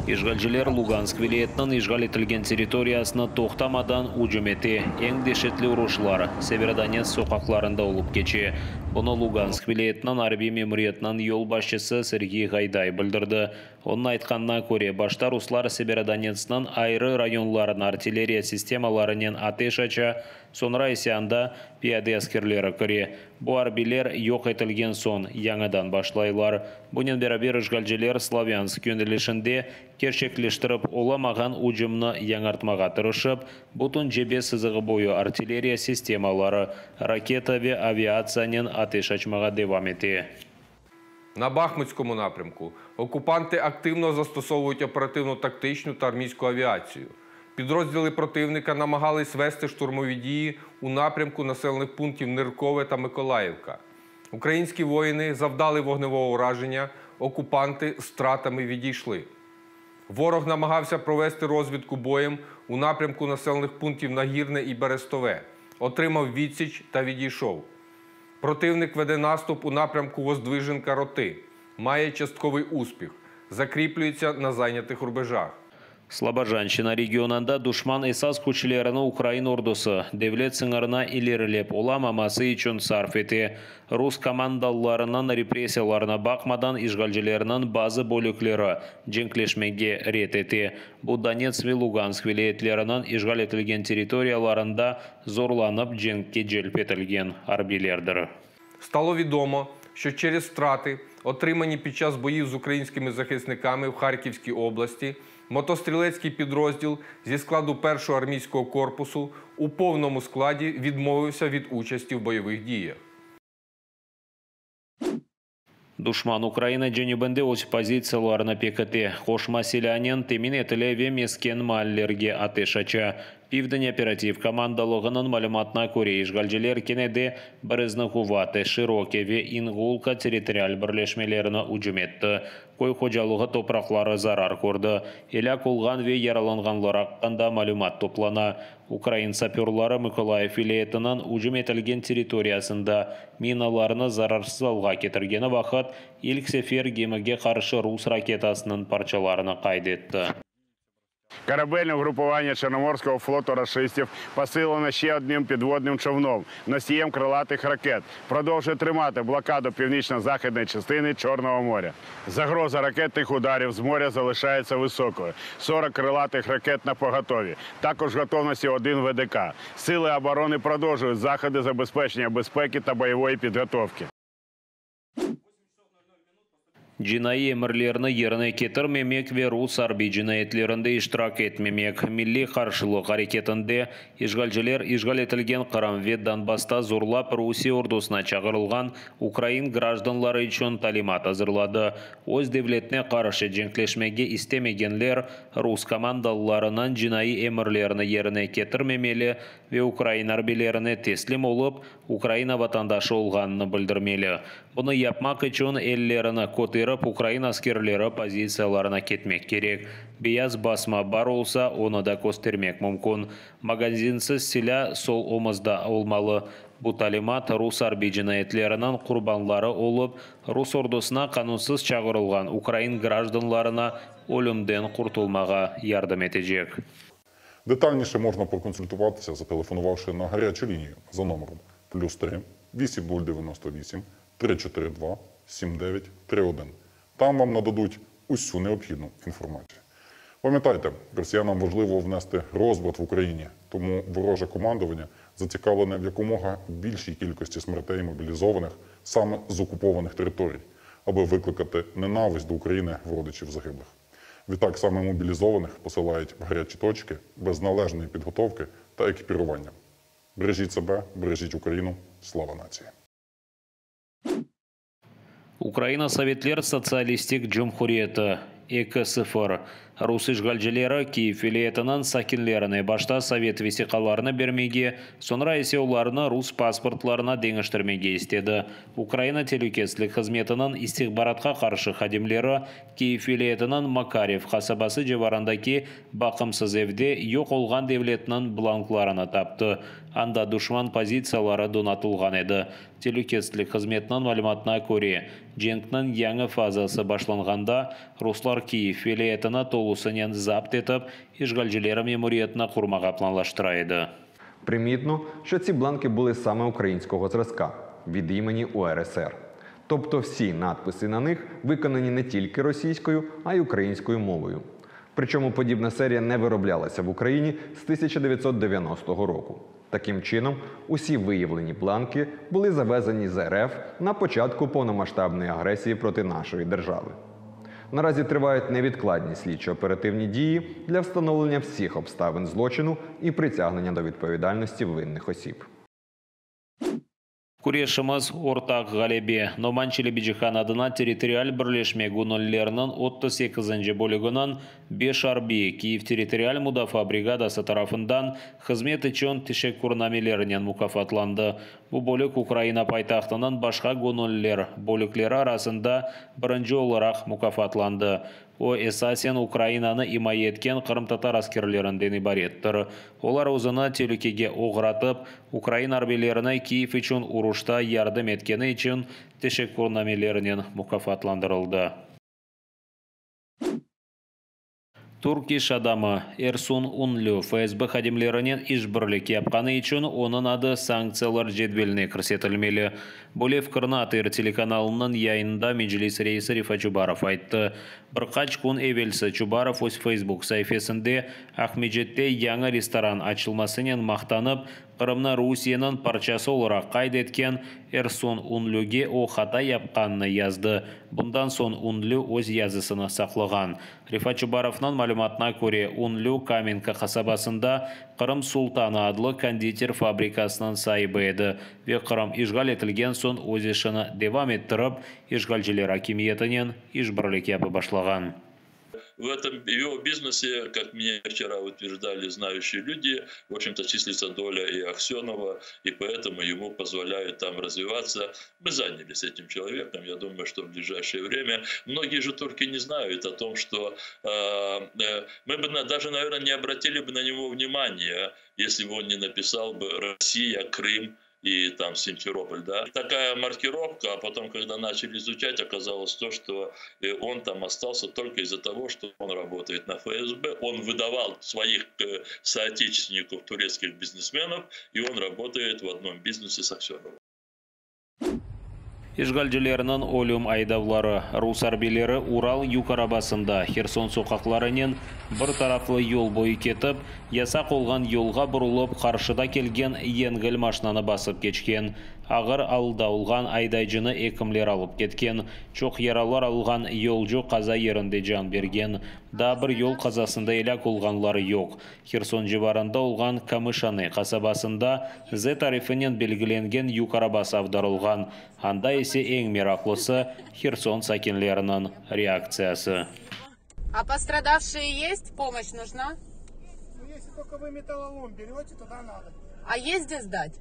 İşğalciler Lugansk vilâyetiniñ işğal etilgen territoriyasına toqtamadan ücüm ete. Eñ deşetli uruşlar Severodonetsk soqaqlarında olıp keçe. Bunı Lugansk vilâyetiniñ arbiy memuriyetiniñ yolbaşçısı Serğiy Ğayday bildirdi. Onıñ aytqanına köre, başta ruslar Severodonetskniñ ayrı rayonlarına artilleriya sistemalarınen ateş aça, soñra ise anda piyade askerleri kire. Bu arbiyler yoq etilgen soñ yañıdan başlaylar. Bunen beraber işğalciler Slavânsk yönelişinde kerçekleştirip olamağan ücümni yañartmağa tırışıp, bütün cebe sızığı boyu artilleriya sistemaları, raketa ve aviatsiyanen ateş açmağa devam ete. На Бахмутському напрямку окупанти активно застосовують оперативно-тактичну та армійську авіацію. Підрозділи противника намагались вести штурмові дії у напрямку населених пунктів Ниркове та Миколаївка. Українські воїни завдали вогневого ураження, окупанти з втратами відійшли. Ворог намагався провести розвідку боєм у напрямку населених пунктів Нагірне і Берестове, отримав відсіч та відійшов. Противник веде наступ у напрямку Воздвиженка Роти, має частковий успіх, закріплюється на зайнятих рубежах. Слобожанщina regionında duşman esas küçlerini ukrain ordusı devlet sıñırına ilerilep olamaması içün sarf ete. Rus komandalılarınıñ repressiyalarına baqmadan işğalcilerniñ bazı bölükleri cenkleşmege red ete. Bu Donetsk ve Lugansk vilâyetleriniñ işğal etilgen territoriyalarında zorlanıp cenkke celp etilgen arbiylerdir. Стало відомо, що через втрати, отримані під час боїв з українськими захисниками в Харківській області, мотострілецький підрозділ зі складу 1-го армійського корпусу у повному складі відмовився від участі в бойових діях. Duşman Ukraina cenübinde öz pozitsiyalarını pekite, qoşma silânen temin etile ve mesken maallerge ateş aça. Pivden operativ komandalığınıñ malümatına köre, işğalciler kene de Bereznohuvate, Şıroke ve İnğulka territorial birleşmelerini ücüm etti. Köy hocalığı topraqları zarar kördi. Elâk olğan ve yaralanğanlar aqqında malümat toplana. Ukrain sapörları Mıkolayıv vilâyetiniñ ücüm etilgen territoriyasında minalarnı zararsız alğa ketirgeni vaqıt ilk sefer gemige qarşı rus raketasınıñ parçalarını qayd etti. Корабельне угрупування Чорноморського флоту рашистів посилено ще одним підводним човном, носієм крилатих ракет. Продовжує тримати блокаду північно-західної частини Чорного моря. Загроза ракетних ударів з моря залишається високою. 40 крилатих ракет на поготові. Також в готовності один ВДК. Сили оборони продовжують заходи забезпечення безпеки та бойової підготовки. Cinaiy emirlerni yerine ketirmemek ve rus arbiy cinayetlerinde iştirak etmemek, Milliy qarşılıq areketinde işğalciler işğal etilgen Qırım ve Donbassta zorlap Rusiye ordusına çağırılğan ukrain grajdanları içün talimat azırladı. Öz devletine qarşı cenkleşmege istemegenler rus komandalılarınıñ cinaiy emirlerini yerine ketirmemeli ve ukrain arbiylerine teslim olıp, Ukraina vatandaşı olğanını bildirmeli. Bunı yapmaq içün ellerini köterip ukrain askerleri pozitsiyalarına ketmek kerek. Beyaz basma bar olsa, onı da köstermek mümkün. Magazinsiz silâ sol omuzda olmalı. Bu talimat rus arbiy cinayetleriniñ qurbanları olıp, rus ordusına qanunsız çağırılğan ukrain grajdanlarına ölümden qurtulmağa yardım etecek. Детальніше можна проконсультуватися, зателефонувавши на гарячу лінію за номером плюс 3 8098 342 7931. Там вам нададуть усю необхідну інформацію. Пам'ятайте, росіянам важливо внести розбрат в Україні, тому вороже командування зацікавлене в якомога більшій кількості смертей мобілізованих саме з окупованих територій, аби викликати ненависть до України в родичів загиблих. Відтак саме мобілізованих посилають в гарячі точки без належної підготовки та екіпірування. Бережіть себе, бережіть Україну. Слава нації! Ukraina Sovetler Sotsialistik Cumhuriyeti, 2-0. Rus işğalcileri Kyiv vilâyetiniñ sakinlerine başta sovet vesiqalarını bermege, soñra ise olarnı rus pasportlarına deñiştirmege istedi. Ukraina telükesizlik hızmetiniñ istihbaratqa qarşı hadimleri Kyiv vilâyetiniñ Makaryev qasabası civarındaki baqımsız evde yoq olğan devletniñ blanklarını taptı. Anda duşman pozitsiyaları donatılğan edi. Telükesizlik hızmetiniñ malümatına köre, cenkniñ yañı fazası başlanğanda ruslar Kyiv vilâyetini tolu. tolusınen zapt etip, işğalciler memuriyetini qurmağa planlaştıra edi. Примітно, що ці бланки були саме українського зразка від імені УРСР. Тобто всі надписи на них виконані не тільки російською, а й українською мовою. Причому подібна серія не вироблялася в Україні з 1990 року. Таким чином, усі виявлені бланки були завезені з РФ на початку повномасштабної агресії проти нашої держави. Наразі тривають невідкладні слідчо-оперативні дії для встановлення всіх обставин злочину і притягнення до відповідальності винних осіб. Küreşimiz, ortaq ğalebe! Noman Çelebicihan adına territorial birleşme göñüllileriniñ 38-nci bölüginiñ beş arbiyi Kiyev territorial mudafaa brigadası tarafından Hızmet içün teşekkürnamelerinen mukâfatlandı. Bu bölük Ukraina paytahtınıñ başqa göñülliler bölükleri arasında birinci olaraq mukâfatlandı. O, esasen Ukrainanı imaye etken qırımtatar askerlerinden ibarettir. Olar özüni telükege oğratıp, ukrain arbiylerine Kiyev içün uruşta yardım etkeni içün teşekkürnamelerinen mukâfatlandırıldı. Türk iş adamı Ersun Ünlü FSB hadimlerinen işbirlik yapqanı içün onıñ adı sanktsiyalar cedveline kirsetilmeli. Böyle fikirni ATR telekanalınıñ yayınında Meclis reisi Refat Çubarov ayttı. Bir qaç kün evelsi Çubarov öz Facebook saifesinde Aqmescitte yañı restoran açılmasınen maqtanıp, Qırımnı Rusiyeniñ parçası olaraq qayd etken Ersun Ünlüge o hata yapqanını yazdı. Bundan soñ Ünlü öz yazısını saqlağan. Refat Çubarovnıñ malümatına köre, Ünlü Kamenka qasabasında Qırım sultanı adlı konditer fabrikasınıñ saibi edi ve Qırım işğal etilgen soñ öz işini devam ettirip, işğalciler akimiyetinen işbirlik yapıp başlağan. В этом его бизнесе, как мне вчера утверждали знающие люди, в общем-то числится доля и Аксенова, и поэтому ему позволяют там развиваться. Мы занялись этим человеком, я думаю, что в ближайшее время. Многие же турки не знают о том, что мы бы даже, наверное, не обратили бы на него внимания, если бы он не написал бы «Россия, Крым», и там Симферополь, да. Такая маркировка, а потом, когда начали изучать, оказалось то, что он там остался только из-за того, что он работает на ФСБ, он выдавал своих соотечественников, турецких бизнесменов, и он работает в одном бизнесе с Аксеновым. İşğalcilerniñ ölüm aydavları, rus arbiyleri Ural yük arabasında Herson soqaqlarınen bir taraflı yol boyu ketip, yasaq olğan yolğa burulıp, qarşıda kelgen yengil maşinanı basıp keçken. Ağır alda olğan aydaycını ekimler alıp ketken. Çoq yaralar alğan yolcu qaza yerinde can bergen. Daa bir yol qazasında elâk olğanlar yoq. Herson civarında olğan Kamışanı qasabasında Z arifinen belgilengen yük arabası avdarılğan. Anda ise eñ meraqlısı, Herson sakinleriniñ reaktsiyası. А пострадавшие есть? Помощь нужна? Ну, если только вы металлолом берете, тогда надо. А есть где сдать?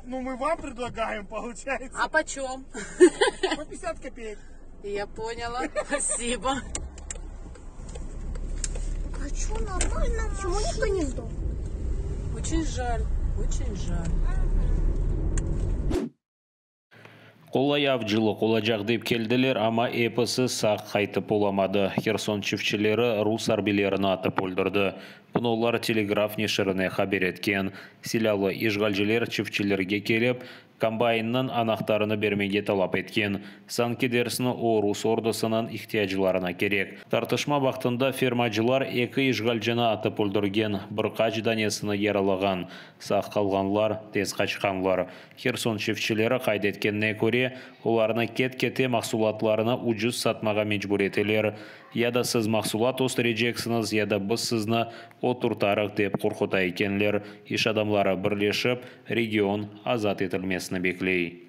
Ну, мы вам предлагаем, получается. А почем? По 50 копеек. Я поняла. Спасибо. А что, нормально? Почему никто не сдох? Очень жаль, очень жаль. Qolay avcılıq olacaq dep keldiler, amma episi sağ qaytıp olamadı. Herson çiftçileri rus arbiylerini atıp öldürdi. Bunı olar Telegraf neşirine haber etken. Silâlı işğalciler çiftçilerge kelip, kombaynnıñ anahtarını bermege talap etken, sanki dersiñ o rus ordusınıñ ihtiyaclarına kerek. Tartışma vaqtında fermacılar eki işğalcini atıp öldürgen, bir qaç danesini yaralağan. Sağ qalğanlar tez qaçqanlar. Herson çiftçileri qayd etkenine köre, olarnı ket-kete mahsulatlarını ucuz satmağa mecbur eteler. Ya da siz mahsulat östüreceksiñiz, ya da biz sizni oturtarıq dep qorquta ekenler. İş adamları birleşip, region azat etilmesini bekley.